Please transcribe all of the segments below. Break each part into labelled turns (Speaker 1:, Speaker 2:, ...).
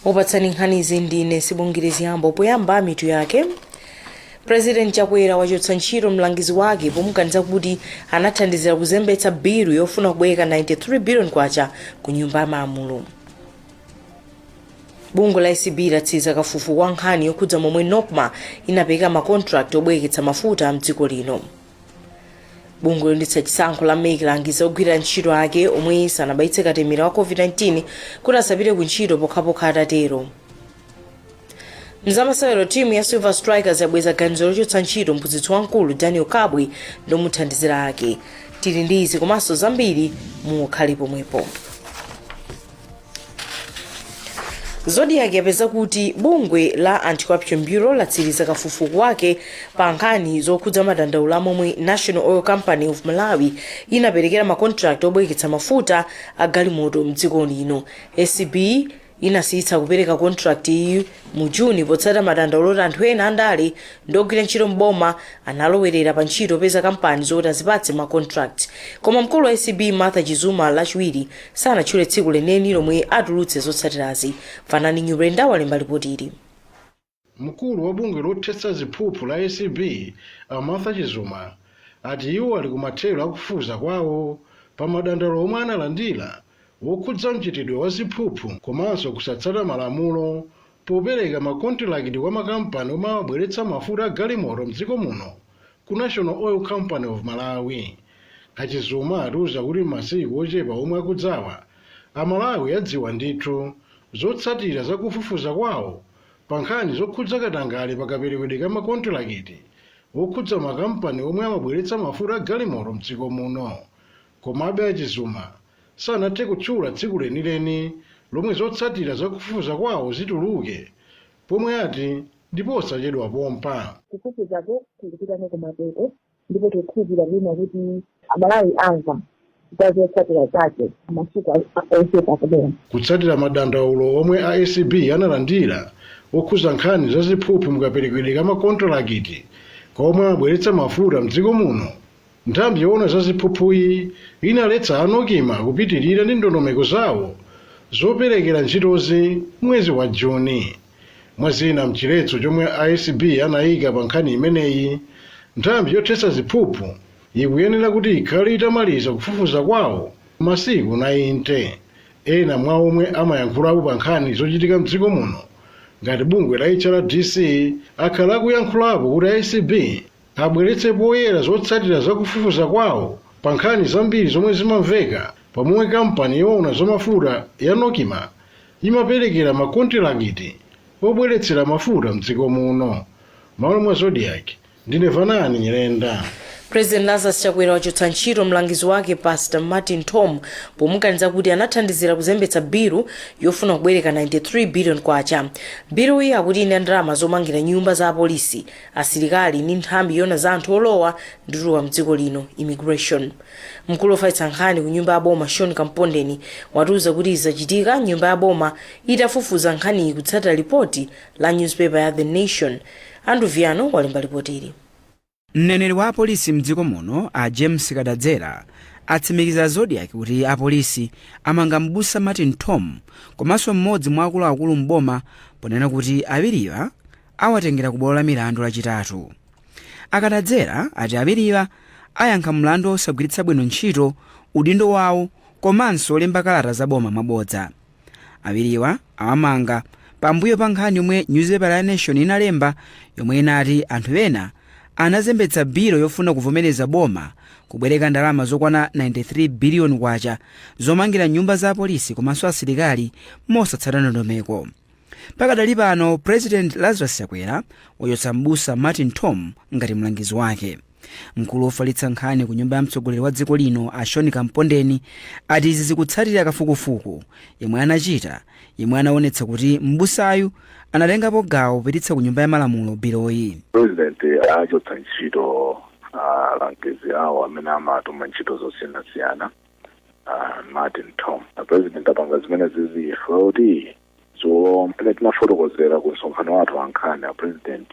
Speaker 1: Opatsani nkhanizi ndine Sibongile Ziyambo. Poyamba, mitu yake. President Chakwera wachotsa ntchito mlangizi wake pomuganiza kuti anathandizira kuzembetsa bilu yofuna kubwereka 93 billion kwacha ku Nyumba ya Malamulo. Bungwe la ACB latsiriza kafukufuku wa nkhani yokhudza momwe NOCMA inapereka makontrakt obwereketsa mafuta mdziko lino. Bungwe loyendetsa chisankho la MEC lalangiza ogwira ntchito ake omwe sanabayitse katemera wa COVID-19 kuti asapite ku ntchito pokhapokha atatero. Mzamasewero, timu ya Silver Strikers yabweza ganizo lochotsa ntchito mphunzitsi wamkulu Daniel Kabwe ndi omuthandizira ake. Tili ndi izi komanso zambiri, mukhale pomwepo. Zodiak yapeza kuti bungwe la Anti-Corruption Bureau latsiriza kafukufuku wake pa nkhani zokhudza madandaulo momwe National Oil Company of Malawi inaperekera makontrakt obwereketsa mafuta a galimoto mdziko lino. ACB inasiyitsa kupereka contract iyi mu Juni potsata madandaulo oti anthu ena andale ndi ogwira ntchito m'boma analowerera pa ntchito yopeza kampani zoti azipatse ma contract. Koma mkulu wa ACB Martha Chizuma Lachiwiri sanatchule tsiku lenileni lomwe atulutse zotsatirazi. Fanani Nyurenda walemba ripoti ili.
Speaker 2: Mkulu wa bungwe lothetsa ziphuphu la ACB a Martha Chizuma ati iwo ali kumathero akufufuza kwawo pa madandaulo omwe analandira wokhudza mchitidwe wa ziphuphu komanso kusatsata malamulo popereka makontilakiti kwa makampani omwe amabweretsa mafuta a galimoto mdziko muno ku National Oil Company of Malawi. A Chizuma atiuza kuti masiku ochepa omwe akudzawa, Amalawi adziwa ndithu zotsatira za kufufuza kwawo pa nkhani zokhudza katangale pakaperekedwe ka makontilakiti okhudza makampani omwe amabweretsa mafuta a galimoto mdziko muno. Komabe a Chizuma sanathe kutchula tsiku lenileni lomwe zotsatira za kufufuza kwawo zituluke, pomwe ati ndi posachedwa pompa.
Speaker 3: Kufufuzako kukupitano kumapeto ndipo tikukhulupirira bwino kuti Amalawi amva za zotsatira zake masiku ochepa akubwera.
Speaker 2: Kutsatira madandaulo omwe a ACB analandira okhudza nkhani za ziphuphu mukaperekedwe ka makontilakiti kwa omwe amabweretsa mafuta mdziko muno, nthambi yoona za ziphuphuyi inaletsa a NOCMA kupitirira ndi ndondomeko zawo zoperekera ntchitozi mwezi wa Juni. Mwa zina mchiletso chomwe a ACB anayika pa nkhani imeneyi, nthambi yothetsa ziphuphu ikuyenera kuti ikhale itamaliza kufufuza kwawo masiku 90. Ena mwa omwe amayankhulapo pa nkhani zochitika mdziko muno ngati bungwe la HRDC akhala akuyankhulapo kuti ACB abweretse poyera zotsatira za kufufuza kwawo pa nkhani zambiri zomwe zimamveka pamomwe kampani yoona zamafuta ya NOCMA imaperekera makontilakiti obweretsera mafuta mdziko muno. M'malo mwa Zodiak, ndine Vanani Nyirenda.
Speaker 1: President Lazarus Chakwera wachotsa ntchito mlangizi wake Pastor Martin Thom pomuganiza kuti anathandizira kuzembetsa bilu yofuna kubwereka 93 billion kwacha. Bilu iyi akuti ina ndalama zomangira nyumba za apolisi, asilikali ndi nthambi yoona za anthu olowa ndi kutuluka mdziko lino, immigration. Mkulu wofalitsa nkhani ku nyumba ya boma Sean Kampondeni watiuza kuti izi zachitika nyumba ya boma itafufuza nkhaniyi kutsatira lipoti la newspaper ya The Nation. Andrew Viano walemba lipoti ili.
Speaker 4: Mneneri wa apolisi mdziko muno a James Kadadzera atsimikiza Zodiak kuti apolisi amanga m'busa Martin Thom komanso mmodzi mwa akuluakulu m'boma, ponena kuti awiriwa awatengera ku bwalo la milandu Lachitatu. A Kadadzera ati awiriwa ayankha mlandu osagwiritsa bwino ntchito udindo wawo komanso olemba kalata za boma mwabodza. Awiriwa awamanga pambuyo pa nkhani yomwe nyuzipepala ya Nation inalemba, yomwe inati anthu ena anazembetsa bilo yofuna kuvomereza boma kubwereka ndalama zokwana 93 biliyoni kwacha zomangira nyumba za apolisi komanso asilikali mosatsata ndondomeko. Pakadali pano, President Lazarus Chakwera wachotsa m'busa Martin Thom ngati mlangizi wake. Mkulu wofalitsa nkhani ku nyumba ya mtsogoleri wa dziko lino a Sean Kampondeni ati izi zikutsatira kafukufuku yemwe anachita, yemwe anaonetsa kuti m'busayu anatengapo gawo kupititsa ku Nyumba ya Malamulo biloyi.
Speaker 5: President achotsa ntchito alangizi awo amene amatuma ntchito zosiyanasiyana, Martin Thom. President apanga zimene zizi kuti dzulo mmene tinafotokozera ku msonkhano wathu wa nkhani, a president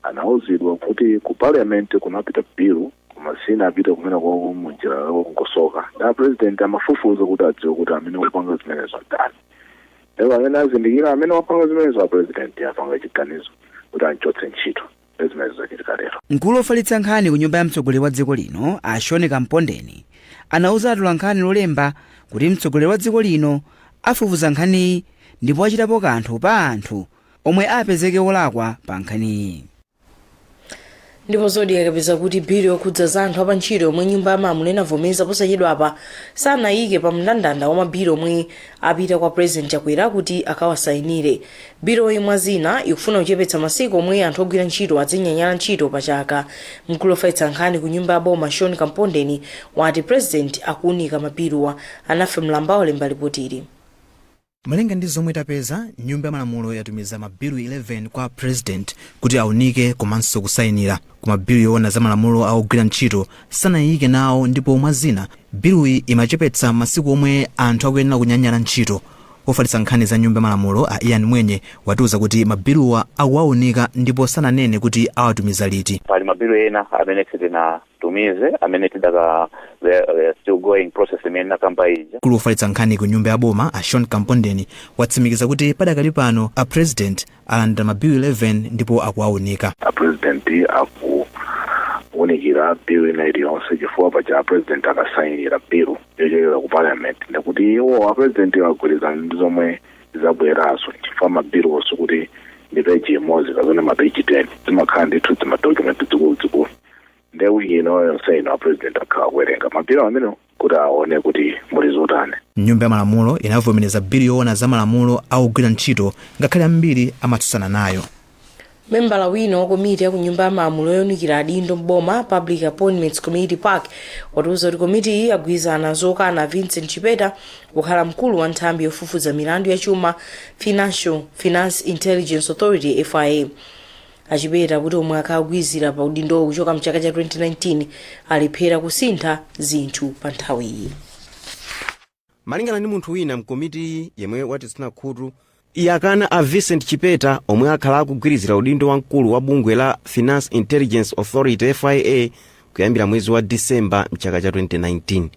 Speaker 5: anauzidwa kuti ku Parliament kunapita bill koma sinapita kumene koko munjira yolongosoka. A president amafufuza kuti adziwe kuti amene wapanga zimenezo ndani. Ndipo amene azindikira amene wapanga zimenezo, a president apanga chiganizo kuti anchotse ntchito. Zimenezo zachitika lero.
Speaker 4: Mkulu ofalitsa nkhani ku nyumba ya mtsogoleri wa dziko lino, a Sean Kampondeni, anauza atolankhani Lolemba kuti mtsogoleri wa dziko lino afufuza nkhaniyi ndipo achitapo kanthu pa anthu omwe apezeke olakwa pa nkhaniyi.
Speaker 1: Ndipo Zodiak yapeza kuti bilu yokhudza za anthu apantchito yomwe nyumba ya malamulo inavomereza posachedwapa sanayike pa mndandanda wa mabilu omwe apita kwa President Chakwera kuti akawasayinire. Biluyi, mwa zina, ikufuna kuchepetsa masiku omwe anthu ogwira ntchito azinyanyala ntchito pa chaka. Mkulu ofalitsa nkhani ku nyumba ya boma, Sean Kampondeni, wati President akuunika mabiluwa. Anafe Mlamba walemba ripotili.
Speaker 6: Malinga ndi zomwe tapeza, nyumba ya malamulo yatumiza mabilu 11 kwa President kuti aunike komanso kusayinira, koma bilu yoona za malamulo a ogwira ntchito sanayike nawo. Ndipo mwa zina, biluyi imachepetsa masiku omwe anthu akuyenera kunyanyala ntchito. Ofalitsa nkhani za nyumba ya malamulo, a Ian Mwenye, watiuza kuti mabiluwa akuwaunika ndipo sananene kuti awatumiza liti.
Speaker 7: Pali mabilu ena amene sitinatumize, amene tidaka they are still going process imene nakamba ija.
Speaker 6: Mkulu wofalitsa nkhani ku nyumba ya boma, a Sean Kampondeni, watsimikiza kuti padakali pano a President alandira mabilu 11 ndipo akuwaunika.
Speaker 5: A President akuwunikira bill ina iliyonse, chifukwa paja a President akasayinira bill yochokera ku Parliament, ndikuti iwo a President agwirizana ndi zomwe zabwerazo, chifukwa mabilu onse kuti ndi peji imodzi kapena mapeji 10, zimakhala ndithu zimadocument zikuluzikulu. Nde wiki ino yonse ino a President akhala kuwerenga mabilu amenewo kuti aone kuti muli zotani.
Speaker 6: Nyumba ya malamulo inavomereza bilu yoona za malamulo a ogwira ntchito, ngakhale ambiri amatsutsana nayo.
Speaker 1: Membala wina wa komiti ya ku nyumba ya malamulo yowunikira adindo mboma, Public Appointments Committee, PAC, watiuza kuti komiti iyi yagwirizana zokana Vincent Chipeta kukhala mkulu wa nthambi yofufuza milandu yachuma, Financial Finance Intelligence Authority, FIA. Achipeta kuti omwe akagwirizira pa udindowo kuchoka mchaka cha 2019 alephera kusintha zinthu pa nthawiyi.
Speaker 8: Malingana ndi munthu wina mkomitiyi yemwe watitsina khutu, yakana a Vincent Chipeta omwe akhala akugwirizira udindo wamkulu wa bungwe la Finance Intelligence Authority, FIA, kuyambira mwezi wa Disemba mchaka cha 2019.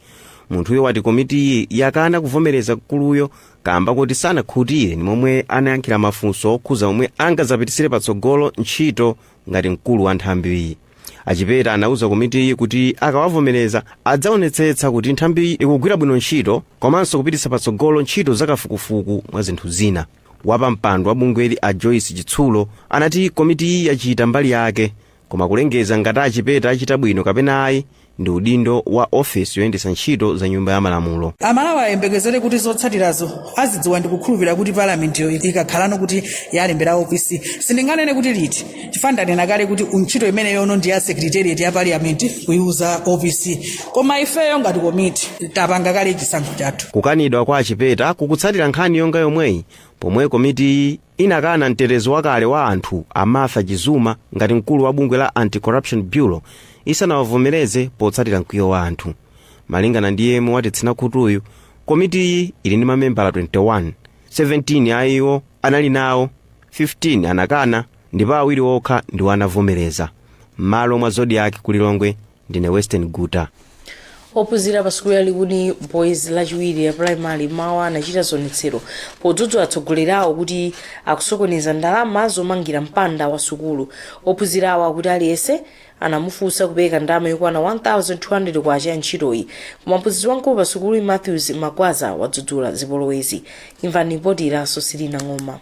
Speaker 8: Munthuyo wati komitiyi yakana kuvomereza mkuluyo kamba kuti sanakhutire ndi momwe anayankhira mafunso okhuza omwe angazapitisire patsogolo ntchito ngati mkulu wa nthambiyi. Achipeta anauza komitiyi kuti akawavomereza adzaonetsetsa kuti nthambiyi ikugwira bwino ntchito komanso kupititsa patsogolo ntchito zakafukufuku, mwa zinthu zina. Wapampando wa bungweli, a Joyce Chitsulo, anati komitiyi yachita mbali yake, koma kulengeza ngati Achipeta achita bwino kapena ayi ndi udindo wa ofesi yoyendetsa ntchito za nyumba ya malamulo.
Speaker 9: Amalawi ayembekezere kuti zotsatirazo azidziwa ndi kukhulupirira kuti palamentiyo ikakhalano kuti yalembera OPC. Sindinganene kuti liti, chifukwa ndanena kale kuti ntchito imeneyono ndi ya secretariat ya parliament kuiuza OPC, koma ifeyo ngati komiti tapanga kale chisankho chathu.
Speaker 8: Kukanidwa kwa Achipeta kukutsatira nkhani yonga yomweyi, pomwe komitiyi inakana mtetezi wakale wa anthu, a Martha Chizuma, ngati mkulu wa bungwe la Anti-Corruption Bureau isanawavomereze potsatira mkwiyo wa anthu. Malingana ndi yemwe watitsina khutuyu, komitiyi ili ndi mamembala 21. 17 a iwo anali nawo, 15 anakana ndipo awiri okha ndiwo anavomereza. M'malo mwa Zodiak kulilongwe, ndine Western Guta.
Speaker 1: Ophunzira pa sukulu ya Likuni Boys lachiwiri ya primary mawa anachita zionetsero podzudzula atsogoleri awo kuti akusokoneza ndalama zomangira mpanda wa sukulu. Ophunzira awo akuti aliyense anamufunsa kupereka ndalama yokwana 1200 kwacha ya ntchitoyi, koma mphunzitsi wamkulu pa sukuluyi, Matthews Magwaza, wadzudzula zipolowezi. Imvani ripoti la Sosilina Ng'oma.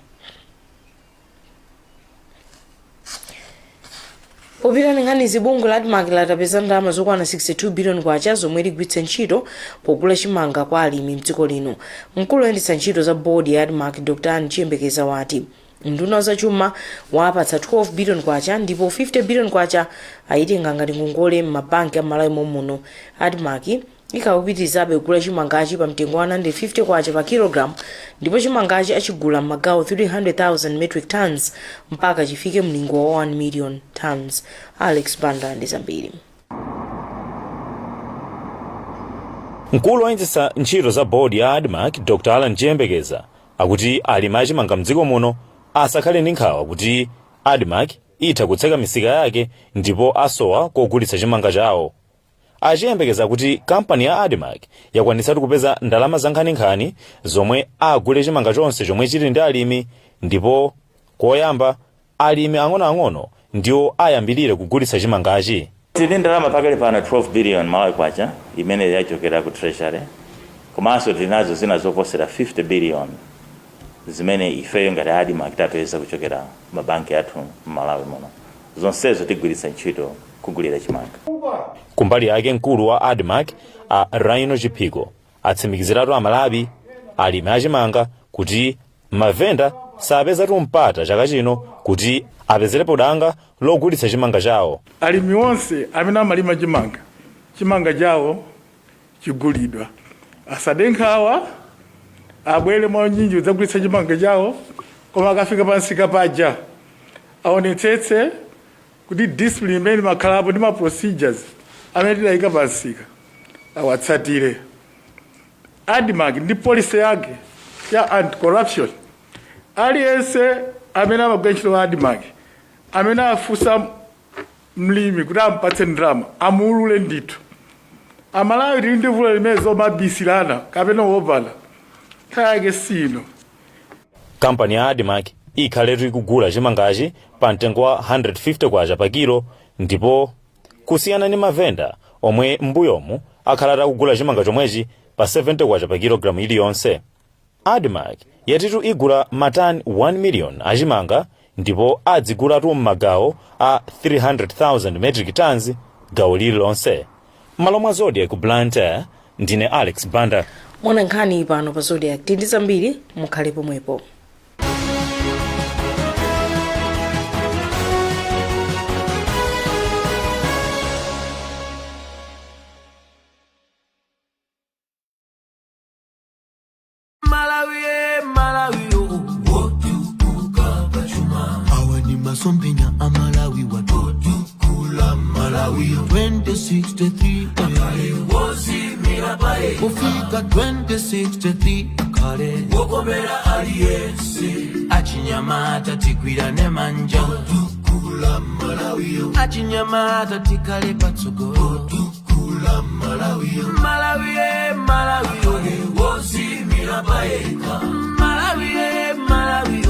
Speaker 1: Popita nkhanizi, bungwe la ADMARC latapeza ndalama zokwana 62 billion kwacha zomwe ligwiritse ntchito pogula chimanga kwa alimi mdziko lino. Mkulu woyendetsa ntchito za bodi ya ADMARC, Dr Anne Chiyembekeza, wati nduna zachuma wapatsa 12 billion kwacha ndipo 50 billion kwacha ayitenga ngati ngongole m'mabanki a Malawi momuno. ADMARC ikakupitirizabe kugula chimangachi pa mtengo wa 150 kwacha pa kilogram, ndipo chimangachi achigula m'magawo 300,000 metric tons mpaka chifike mlingo wa 1 million tons. Alex Banda ndi zambiri.
Speaker 10: Mkulu woyendetsa ntchito za bodi ya ADMARC, Dr Alan Chiyembekeza, akuti alimi achimanga mdziko muno asakhale ndi nkhawa kuti ADMARC itha kutseka misika yake ndipo asowa kogulitsa chimanga chawo. Achiyembekeza kuti kampani ya ADMARC yakwanitsatu kupeza ndalama za nkhaninkhani zomwe agule chimanga chonse chomwe chili ndi alimi, ndipo koyamba alimi ang'onoang'ono ndiwo ayambirire kugulitsa chimangachi.
Speaker 7: Tili ndalama pakali pano 12 billion Malawi kwacha imene yachokera ku Treasury, komanso tili nazo zina zoposera 50 billion zimene ifeyo ngati ADMARC tapeza kuchokera mabanki athu m'Malawi muno. Zonsezo tigwiritsa ntchito kugulira chimanga.
Speaker 10: Kumbali yake, mkulu wa ADMARC a Rhino Chiphiko atsimikiziratu Amalawi alimi achimanga kuti mavenda sapezatu mpata chaka chino kuti apezerepo danga logulitsa chimanga chawo.
Speaker 11: Alimi onse amene amalima chimanga, chimanga chawo chigulidwa. Asade nkhawa, abwere mwaunyinji kudzagulitsa chimanga chawo, koma akafika pamsika paja aonetsetse kuti discipline imene imakhalapo ndi ma procedures amene tidayika pamsika awatsatire. ADMARC ndi policy yake ya anti-corruption, aliyense amene amagwira ntchito wa ADMARC amene afunsa mlimi kuti ampatse ndalama amuulule ndithu. Amalawi tili ndi vuto limene zomabisilana kapena kuopana, nthawi yake sino.
Speaker 10: Kampani ya ADMARC ikhaletu ikugula chimangachi pa mtengo wa 150 kwacha pa kilo, ndipo kusiyana ndi mavenda omwe m'mbuyomu akhala atakugula chimanga chomwechi pa 70 kwacha pa kilogramu iliyonse. ADMARC yatitu igula matani 1 million achimanga, ndipo adzigulatu m'magawo a 300,000 metric tons gawo lililonse. M'malo mwa Zodiak ku Blantyre, ndine Alex Banda.
Speaker 1: Mona nkhani pano pa Zodiak, tili ndi zambiri, mukhale pomwepo.
Speaker 12: Malawi, Malawi, wotukuka pachuma. Awa ni masomphenya a Malawi, watotukula Malawi 2063 akhale wodziimira payekha, kufika 2063 akhale wokomera aliyense. Achinyamata tigwirane manja, otukula Malawi. Achinyamata tikhale patsogolo, otukula Malawi. Malawi, Malawi, wodziimira payekha. Malawi, Malawi,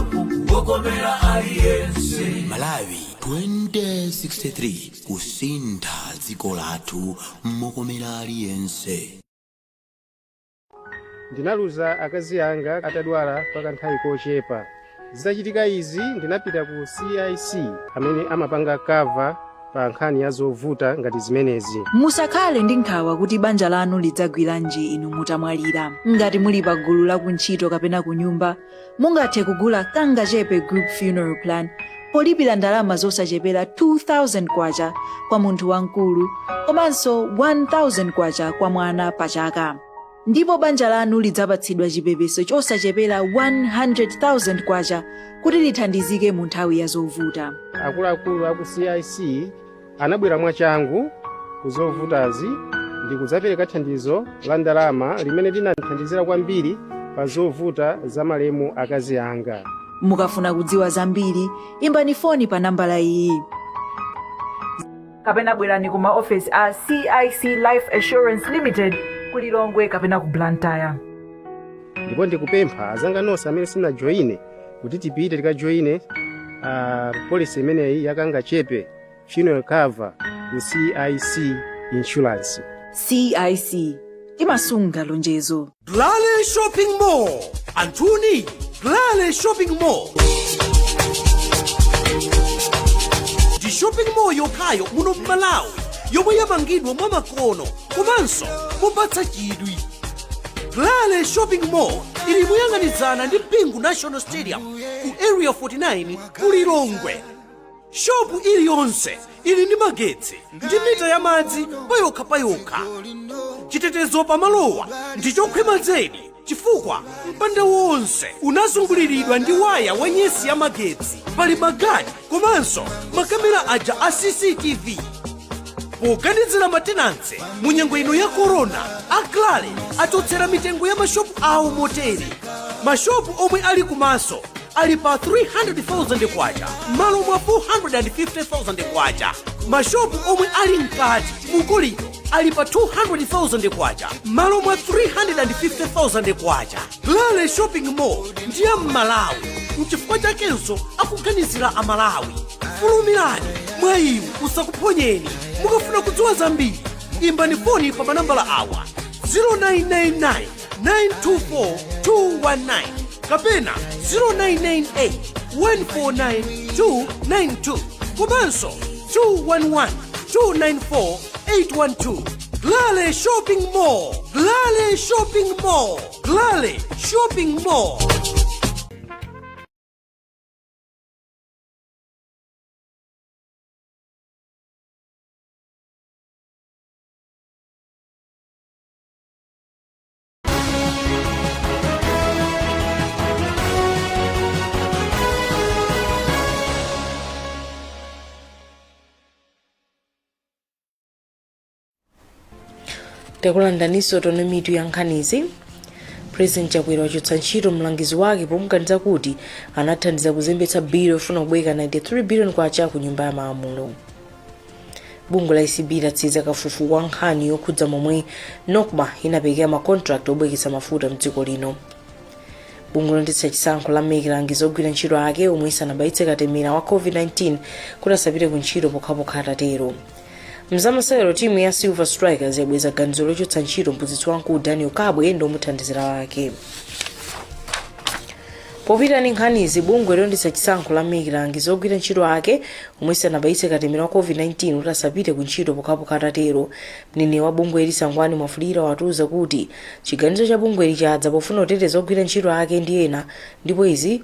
Speaker 12: wokomera aliyense.
Speaker 13: Malawi 2063, kusintha dziko lathu mokomera aliyense.
Speaker 14: Ndinaluza akazi anga atadwala kwa kanthawi kochepa. Zitachitika izi, ndinapita ku CIC amene amapanga cover pa nkhani ya zovuta ngati zimenezi.
Speaker 15: Musakhale ndi nkhawa kuti banja lanu lidzagwiranji inu mutamwalira. Ngati muli pa gulu la kuntchito kapena ku nyumba, mungathe kugula Kangachepe Group Funeral Plan polipira ndalama zosachepera 2000 kwacha kwa munthu wamkulu komanso 1000 kwacha kwa mwana pa chaka. Ndipo banja lanu lidzapatsidwa chipepeso chosachepera 100,000 kwacha kuti lithandizike mu nthawi ya zovuta.
Speaker 14: Akuluakulu aku CIC anabwera mwachangu ku zovutazi ndi kudzapereka thandizo la ndalama limene linandithandizira kwambiri pa zovuta za malemu akazi anga.
Speaker 15: Mukafuna kudziwa zambiri, imbani foni pa nambala iyi
Speaker 16: kapena bwerani ku maofesi a CIC Life Assurance Limited ku Lilongwe kapena ku Blantyre.
Speaker 14: Ndipo ndikupempha azanga nonse amene simunajoyine kuti tipite tikajoyine policy imeneyi ya Kangachepe Funeral Cover ku CIC Insurance.
Speaker 15: CIC, timasunga lonjezo.
Speaker 17: Glale Shopping Mall. Anthuni, Glale Shopping Mall ndi shopping mall yokhayo muno m'Malawi yomwe yamangidwa mwa makono komanso mopatsa chidwi. Glale Shopping Mall ili moyang'anizana ndi Bingu National Stadium ku Area 49 ku Lilongwe. Shopu iliyonse ili ndi magetsi ndi mita ya madzi payokha payokha. Chitetezo pamalowa ndi chokhwima zedi chifukwa mpanda wonse unazunguliridwa ndi waya wa nyesi ya magetsi. Pali magadi komanso makamera aja a CCTV. Poganizira matenansi mu nyengo ino ya korona, a Glale achotsera mitengo ya mashopu awo motere: mashopu omwe ali kumaso ali pa 300,000 kwacha m'malo mwa 450,000 kwacha. Mashopu omwe ali mkati mu kolido Ali pa 200,000 kwacha malo mwa 350,000 kwacha. Glale Shopping Mall ndiye Mmalawi, nchifukwa chakenso akuganizira Amalawi. Fulumirani, mwayiwu usakuphonyeni. Mukafuna kudziwa zambiri, imbani foni pa manambala awa: 0999 924 219 kapena 0998 149 292 komanso 211 294 812. Glale Shopping Mall, Glale Shopping Mall, Glale Shopping Mall.
Speaker 1: Takulandaninso. Tone mitu ya nkhanizi. President Chakwera wachotsa ntchito mlangizi wake pomuganiza kuti anathandiza kuzembetsa bill yofuna kubweka 93 billion kwacha ku Nyumba ya Malamulo. Bungwe la ACB latsiriza kafukufuku wa nkhani yokhudza momwe NOCMA inaperekera macontract obweketsa mafuta mdziko lino. Bungwe loyendetsa chisankho la MEC lalangiza ogwira ntchito ake omwe sanabayitse katemera wa COVID-19 kuti asapite ku ntchito pokhapokha atatero. Mzamasewero, timu ya Silver Strikers yabweza ganizo lochotsa ntchito mphunzitsi wamkulu Daniel Kabwe ndi omuthandizira wake. Popita ndi nkhanizi, bungwe loyendetsa chisankho la MEC lalangiza ogwira ntchito ake omwe sanabayitse katemera wa COVID-19 kuti asapite ku ntchito pokhapokha atatero. Mneneri wa bungweli, Sangwani Mwafulirwa, watiuza kuti chiganizo cha bungweli chadza pofuna kuteteza ogwira ntchito ake ndi ena, ndipo izi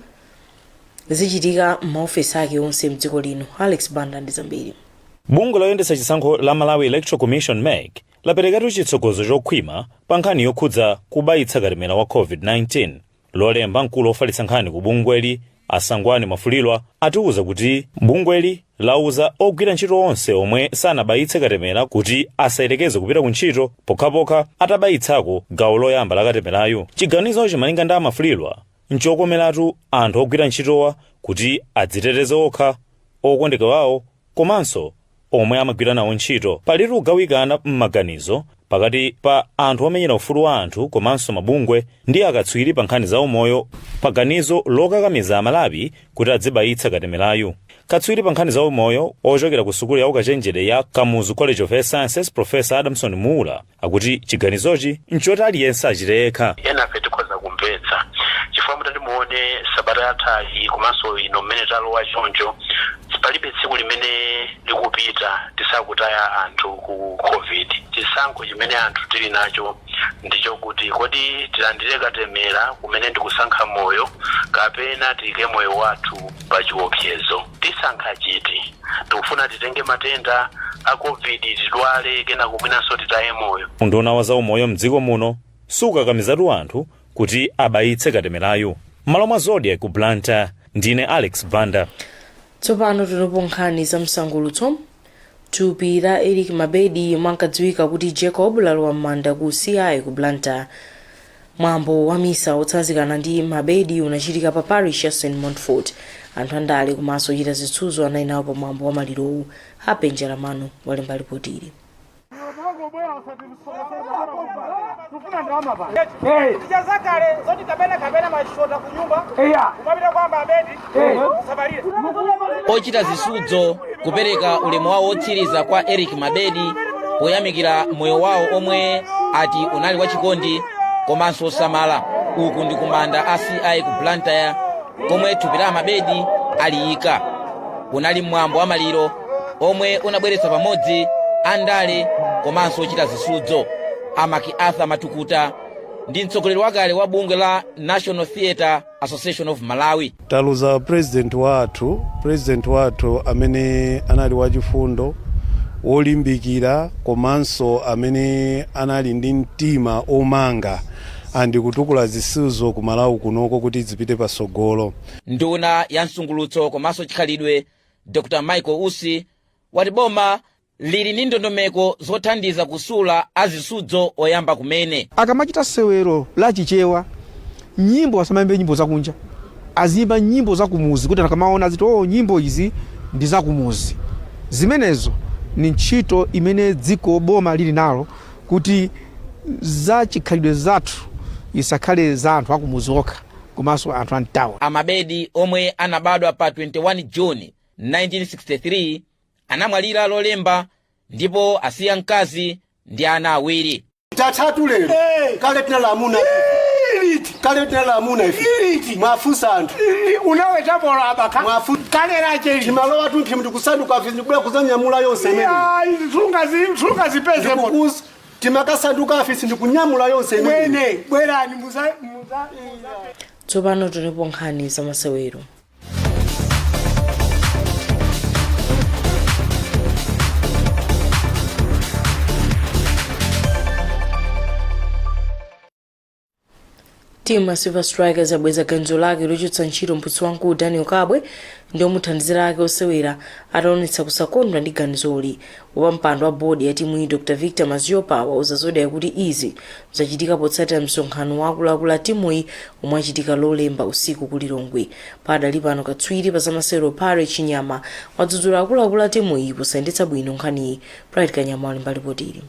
Speaker 1: zichitika m'maofesi ake onse mdziko lino. Alex Banda ndi zambiri.
Speaker 10: Bungwe loyendetsa chisankho la Malawi Electoral Commission, MEC, laperekatu chitsogozo chokhwima pa nkhani yokhudza kubayitsa katemera wa COVID-19. Lolemba, mkulu ofalitsa nkhani ku bungweli, a Sangwani Mwafulirwa, atiuza kuti bungweli lauza ogwira ntchito onse omwe sanabayitse katemera kuti asayerekeze kupita ku ntchito pokhapokha atabayitsako gawo loyamba la katemerayo. Chiganizochi, malinga ndi a Mwafulirwa, nchokomeratu anthu ogwira ntchitowa kuti adziteteze okha, okondeka wawo komanso omwe amagwira nawo ntchito. Palitu kugawikana m'maganizo pakati pa anthu omenyera ufulu wa anthu komanso mabungwe ndi akatswiri pa nkhani za umoyo pa ganizo lokakamiza Amalawi kuti adzibayitsa katemerayu. Katswiri pa nkhani za umoyo ochokera ku sukulu ya ukachenjede ya Kamuzu College of Health Sciences, Professor Adamson Muula, akuti chiganizochi nchoti aliyense achite yekha.
Speaker 18: Enafe tikhoza kumvetsa, chifukwa mutati muone sabata yathayi komanso ino mmene talowa choncho, palibe tsiku limene likupita tisakutaya anthu ku COVID. Chisankho chimene anthu tili nacho ndichokuti kodi tilandire katemera, kumene ndikusankha moyo, kapena tiyike moyo wathu pa chiopsezo? Tisankha chiti? Tikufuna titenge matenda a COVID, tidwale, kenako mwinanso titaye moyo?
Speaker 10: Unduna wa zaumoyo mdziko muno sukakamizatu anthu kuti abayitse katemerayu. M'malo mwa Zodiak ku Blantyre, ndine Alex Banda.
Speaker 1: Tsopano tinepo nkhani za msangulutso. Thupi la Eric Mabedi, yemwe ankadziwika kuti Jacob, lalowa m'manda ku CI ku Blantyre. Mwambo wa misa wotsanzikana ndi Mabedi unachitika pa parish ya St Montfort. Anthu andale komanso ochita zisudzo anali nawo pa mwambo wa malirowu. Happy Njalamano walemba ripoti ili.
Speaker 19: Zakale zoti kapena kapena mashota kunyumba kumapita kwamba abedi sabalire.
Speaker 20: Ochita zisudzo kupereka ulemu wawo wotsiriza kwa Eric Mabedi poyamikira moyo wawo omwe ati unali wachikondi komanso osamala. Uku ndi kumanda a CI ku Blantyre komwe thupi la Mabedi aliyika. Unali mwambo wa maliro omwe unabweretsa pamodzi andale komanso ochita zisudzo. A MacArthur Matukuta ndi mtsogoleri wakale wa bungwe la National Theatre Association of Malawi.
Speaker 21: Taluza president wathu amene anali wachifundo, wolimbikira, komanso amene anali ndi mtima omanga andi kutukula zisudzo ku Malawi kunoko kuti zipite pasogolo.
Speaker 20: Nduna ya msungulutso komanso chikhalidwe, Dr Michael Usi, wati boma lili ndi ndondomeko zothandiza kusula azisudzo oyamba kumene.
Speaker 22: Akamachita sewero la Chichewa, nyimbo asamayimbe nyimbo zakunja, aziyimba nyimbo zakumuzi kuti akamaona aziti, "Oh, nyimbo izi ndi zakumuzi." Zimenezo Ni ntchito imene dziko boma lili nalo kuti za chikhalidwe zathu isakhale za anthu akumuzi okha komanso anthu amtawa.
Speaker 20: Amabedi omwe anabadwa pa 21 June 1963 anamwalira Lolemba ndipo asiya mkazi ndi ana awiri.
Speaker 2: Tatatu lero kale tinalamuna kale tinalamuna ife mwafunsa anthu
Speaker 3: unawetapola abaka kale lache
Speaker 2: timalowa tumphi mntikusanduka afi ndikubwera kuzanyamula yonse imene
Speaker 3: sungazipeze.
Speaker 2: Timakasanduka afisi ndikunyamula yonse imene.
Speaker 3: Mwene bwerani muza muza.
Speaker 1: Tsopano tionepo nkhani zamasewero. Timu ya Silver Strikers yabweza ganizo lake lochotsa ntchito mphunzitsi wamkulu Daniel Kabwe ndi omuthandizira ake osewera ataonetsa kusakondwa ndi ganizoli. Wapampando wa bodi ya timuyi Dr Victor Maziopa wauza Zodiak kuti izi zachitika potsatira msonkhano wa akuluakulu a timuyi omwe achitika Lolemba usiku ku Lilongwe. Padali pano katswiri pa zamasewero Pare Chinyama wadzudzula akuluakulu a timuyi posayendetsa bwino nkhaniyi. Bright Kanyama walemba lipotili.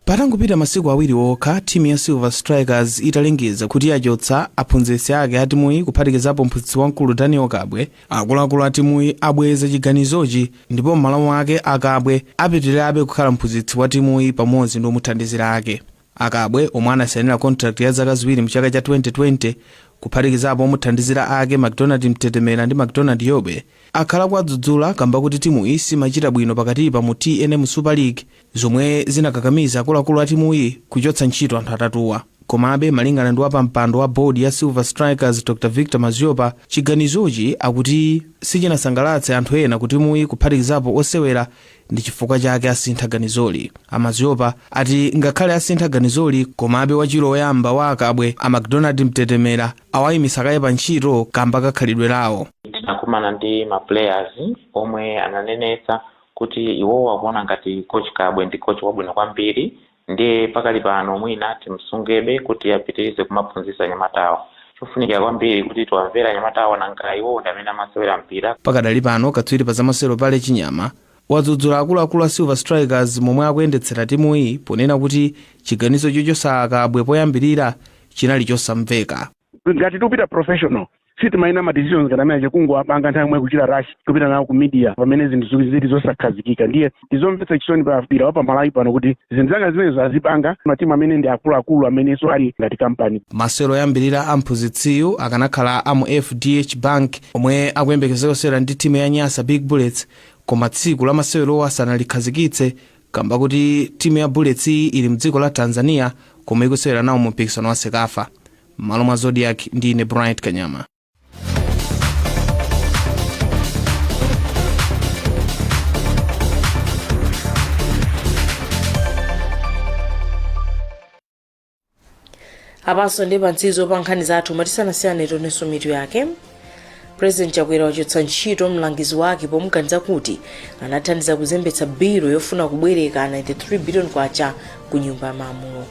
Speaker 23: Patangopita masiku awiri okha timu ya Silver Strikers italengeza kuti yachotsa aphunzitsi ake a timuyi kuphatikizapo mphunzitsi wamkulu Daniel Kabwe, akuluakulu a timuyi abweza chiganizochi ndipo m'malo mwake aKabwe apitirirabe kukhala mphunzitsi wa timuyi pamodzi ndi omuthandizira ake. AKabwe omwe anasayinira contract ya zaka ziwiri mchaka cha 2020 kuphatikizapo omuthandizira ake Macdonald Mtetemera ndi Macdonald Yobe akhala kuwadzudzula kamba kuti timuyi simachita bwino pakatipa mu TNM Super League zomwe zinakakamiza akuluakulu a timuyi kuchotsa ntchito anthu atatuwa. Komabe malingana ndi wapampando wa bodi ya Silver Strikers Dr Victor Maziopa, chiganizochi akuti sichinasangalatse anthu ena ku timuyi kuphatikizapo osewera ndi chifukwa chake asintha ganizoli. AMaziopa ati ngakhale asintha ganizoli komabe wachiwiri woyamba wa aKabwe a Macdonald Mtetemera awayimisa kaye pa ntchito kamba ka khalidwe lawo.
Speaker 24: Tinakumana ndi ma players omwe ananenetsa kuti iwowo akuona ngati coach Kabwe ndi coach wabwino kwambiri, ndiye pakali pano mwina timsungebe kuti apitirize kumaphunzitsa anyamatawo. Chofunikira kwambiri kuti tiwamvere anyamatawo, nanga iwowo ndi amene amasewera mpira.
Speaker 23: Pakadali pano katswiri pa zamasewero Pale Chinyama wadzudzula akuluakulu a Silver Strikers momwe akuyendetsera timuyi ponena kuti chiganizo chochotsa aKabwe poyambirira chinali chosamveka.
Speaker 25: Ngati tikupita professional sitimayenera ma decisions ngati amene kungowapanga nthawi yomwe kuchita rush kupita nawo ku media pamene zinthu zili zosakhazikika. Ndiye ndizomvetsa chisoni pa mpira wa pamalawi pano kuti zinthu zanga zimenezo azipanga matimu amene ndi akuluakulu amenenso ali ngati kampani.
Speaker 23: Masewero oyambirira a mphunzitsiyu akanakhala a mu FDH Bank omwe akuyembekezeka kusewera ndi timu ya Nyasa Big Bullets, koma tsiku la masewerowa sanalikhazikitse kamba kuti timu ya Bullets ili mdziko la Tanzania komwe ikusewera nawo mu mpikisano wa CECAFA. M'malo mwa Zodiak ndine Bright Kanyama.
Speaker 1: Apanso ndi pamtsiriziro pa nkhani zathu. Tisanasiyane tionenso mitu yake. President Chakwera wachotsa ntchito mlangizi wake pomuganiza kuti anathandiza kuzembetsa bilu yofuna kubwereka 93 billion kwacha ku nyumba ya malamulo.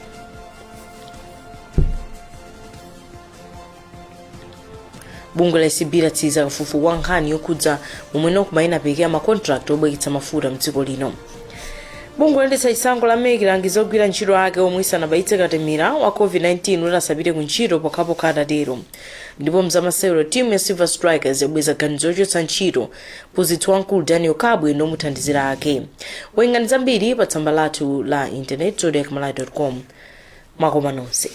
Speaker 1: Bungwe la ACB latsiriza kafukufuku wa nkhani yokhudza momwe NOCMA inaperekera makontrakt obwereketsa mafuta mdziko lino. Bungwe loyendetsa chisankho la MEC lalangiza ogwira ntchito ake omwe sanabayitse katemera wa COVID-19 kuti asapite ku ntchito pokhapokha atatero. Ndipo mzamasewero, timu ya Silver Strikers yabweza ganizo lochotsa ntchito mphunzitsi wamkulu Daniel Kabwe ndi omuthandizira ake. Werengani zambiri pa tsamba lathu la intaneti zodiakmalawi.com. Mwakoma nonse.